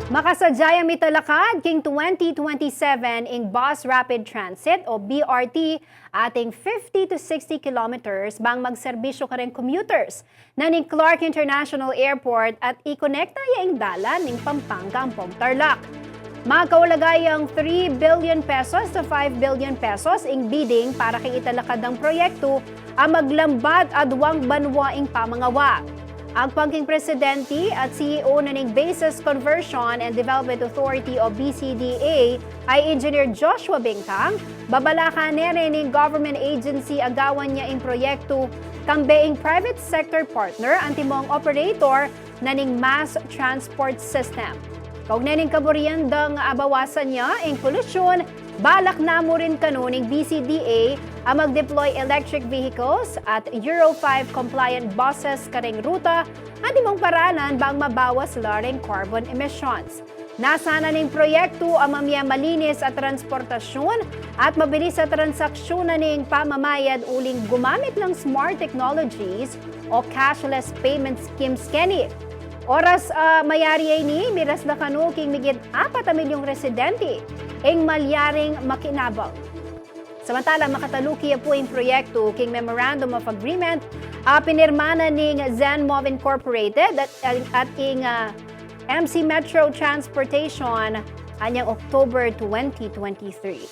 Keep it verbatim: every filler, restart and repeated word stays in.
Makasadya yang mitalakad king twenty twenty-seven ing Bus Rapid Transit o B R T, ating fifty to sixty kilometers bang magserbisyo kareng commuters na ning Clark International Airport at ikonekta ya ing dalan ning Pampanga ampong Tarlac. Makaulaga yang three billion pesos to five billion pesos ing bidding para keng italakad a proyektu a maglambat aduang banua ing pamangawa. Agpang king presidente at C E O na ning Bases Conversion and Development Authority o B C D A, i Engineer Joshua Bingkang, babalakan ne ring government agency a gawan ya ing proyektu, kambe ing private sector partner antimong operator na ning mass transport system. Kaugnay ning kaburian dang abawasan ya ing polusyun, balak na mu rin kanu ning B C D A a mag-deploy electric vehicles at Euro five compliant buses kareng ruta antimong paralan bang mabawas la ring carbon emissions. Nasa na ning proyektu a mamie malinis a transportasyun at mabilis a transaksyon na ning pamamayad uling gumamit ng smart technologies o cashless payment schemes keni. Oras a mayari ya ini, miras na kanu king migit apat a milyong residente ing malyaring makinabang. Samantala, makataluki ya pu ing proyektu king Memorandum of Agreement a pinirma na ning Zenmov Incorporated at, at ing, ah, M C Metro Transportation anyang October twenty twenty-three.